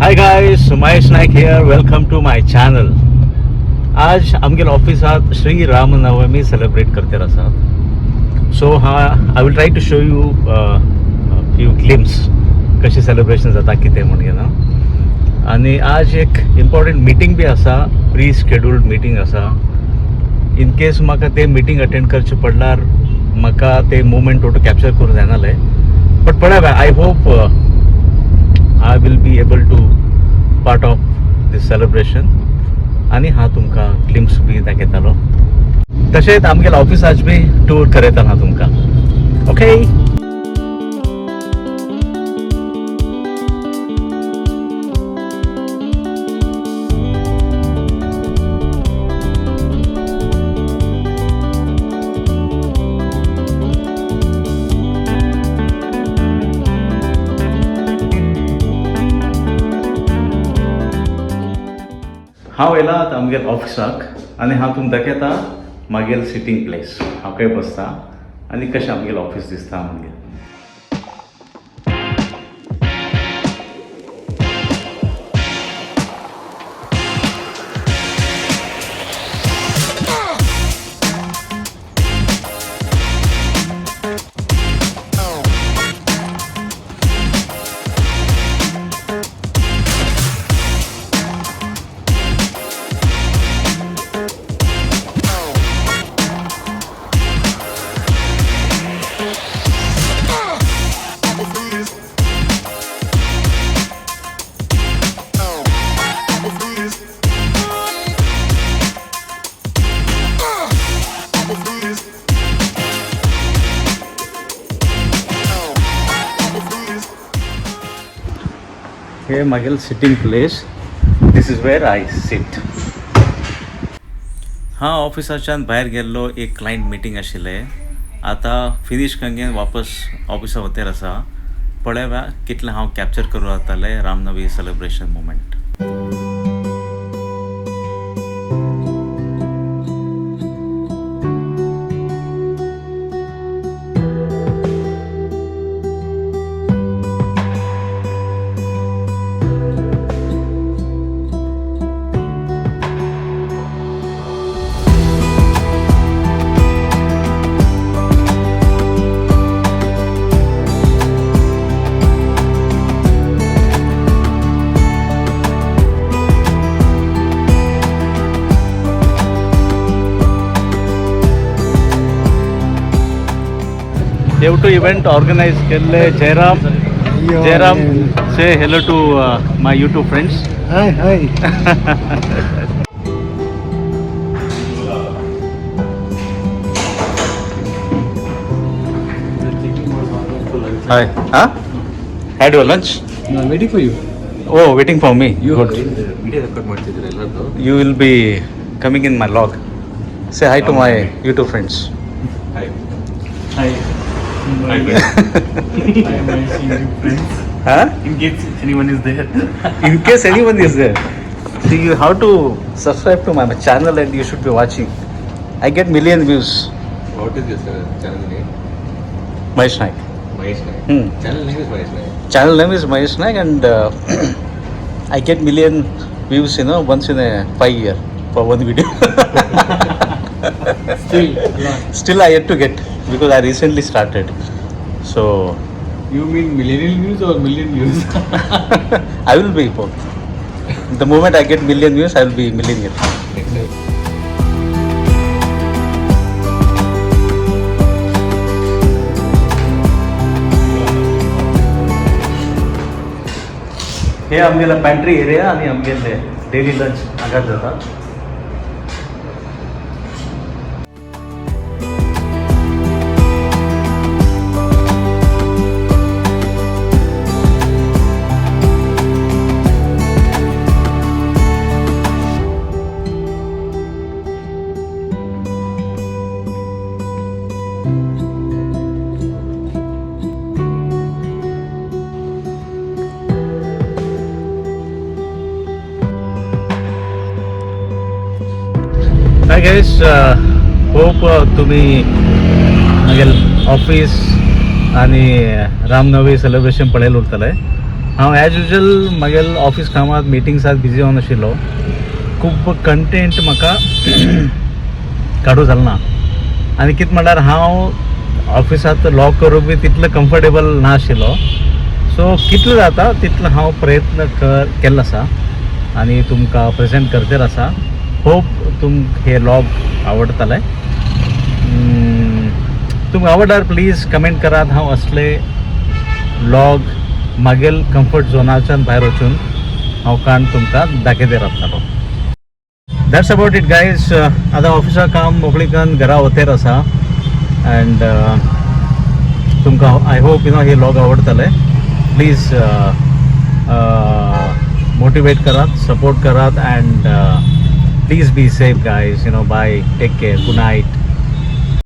Hi guys, Mahesh Naik here. Welcome to my channel. आज आमगेले ऑफिसात श्री रामनवमी सेलिब्रेट करते आसात. सो हा I will try to show you few glimpse कशें सेलिब्रेशन जाता कितें म्हणून ना. आनी आज एक इम्पॉर्टंट मिटींग बी आसा, प्री स्केड्युल्ड मिटींग आसा. इन केस म्हाका ते मिटींग अटेंड करचें पडल्यार म्हाका ते मुवमेंट टोटल कॅप्चर करूंक जायनाले, बट पळय I hope I will be able to part of this celebration आनी हांव तुमकां ग्लिम्स बी दाखयतालो. तशेंच आमगेल्या ऑफिसाच बी टूर करयतालो हांव तुमकां. ओके, हांव येयला आतां आमगेल्या ऑफिसाक आनी हांव तुमकां दाखयता मागेल सिटींग प्लेस, हांव खंय बसता आनी कशें आमगेलें ऑफिस दिसता मागीर. हे मागेल sitting place, this is where I sit. हांव ऑफिसाच्यान भायर गेल्लो, एक क्लायंट मिटींग आशिल्लें. आतां फिनीश करून वापस ऑफिसा वतेर आसा. पळोवया कितलें हांव कॅप्चर करूं जातालें रामनवमी सेलिब्रेशन मुमेंट. देवटू इव्हेंट ऑर्गनायज केल्ले Jairam. Jairam, say hello to my YouTube friends. Hi, hi. Hi. Huh? Had your lunch? No, I'm waiting for you. Oh, waiting for me. You Good. Video record ಮಾಡ್ತಿದ್ದೀರಾ ಎಲ್ಲರದ್ದು? You will be coming in my log. Say hi to my YouTube friends. Hi. Hi. Hi. Hi, my YouTube friends. Huh? In case anyone is there. In case anyone is there. See, you have to subscribe to my channel and you should be watching. I get million views. What is your channel name? Mahesh Naik. Mahesh Naik. Hmm. Channel name is Mahesh Naik. Channel name is Mahesh Naik and I get million views, you know, once in a 5 year for one video. Still, lot. Still I yet to get because I recently started. So You mean millennial views or million views? I will be both. The moment I get million views, I will be millionaire. Next time. हे आमगेला pantry area आणि आमगेले daily lunch हांगाच जाता. Hi guys, hope तुम्ही मागील office आणि Ramnavami celebration पळयलें उरतलें. हांव एज युजल म्हागेल ऑफीस कामात मिटिंग्सात बिजी जावन आशिल्लो. खूब कंटेंट म्हाका काडूं जालें ना आनी कितें म्हणल्यार हांव ऑफिसांत व्लॉग करूंक बी तितलो कम्फर्टेबल नाशिल्लो. सो कितलो जाता तितलो हांव प्रयत्न कर केल्लो आसा आनी तुमकां प्रेजेंट करतेर आसा. होप तुमकां हे व्लॉग आवडटले. तुमकां आवडल्यार प्लीज कमेंट करात. हांव असले व्लॉग म्हागेल कम्फर्ट झोनाच्यान भायर वचून हांव काण तुमकां दाखयत रावतलो. That's about it, guys. आतां ऑफिसा काम मोकळीकान घरा वतेर आसा अँड तुमकां I hope hey vlog आवडटले. प्लीज मोटिवेट करात, सपोर्ट करात and please be safe, guys. Bye, take care, good night.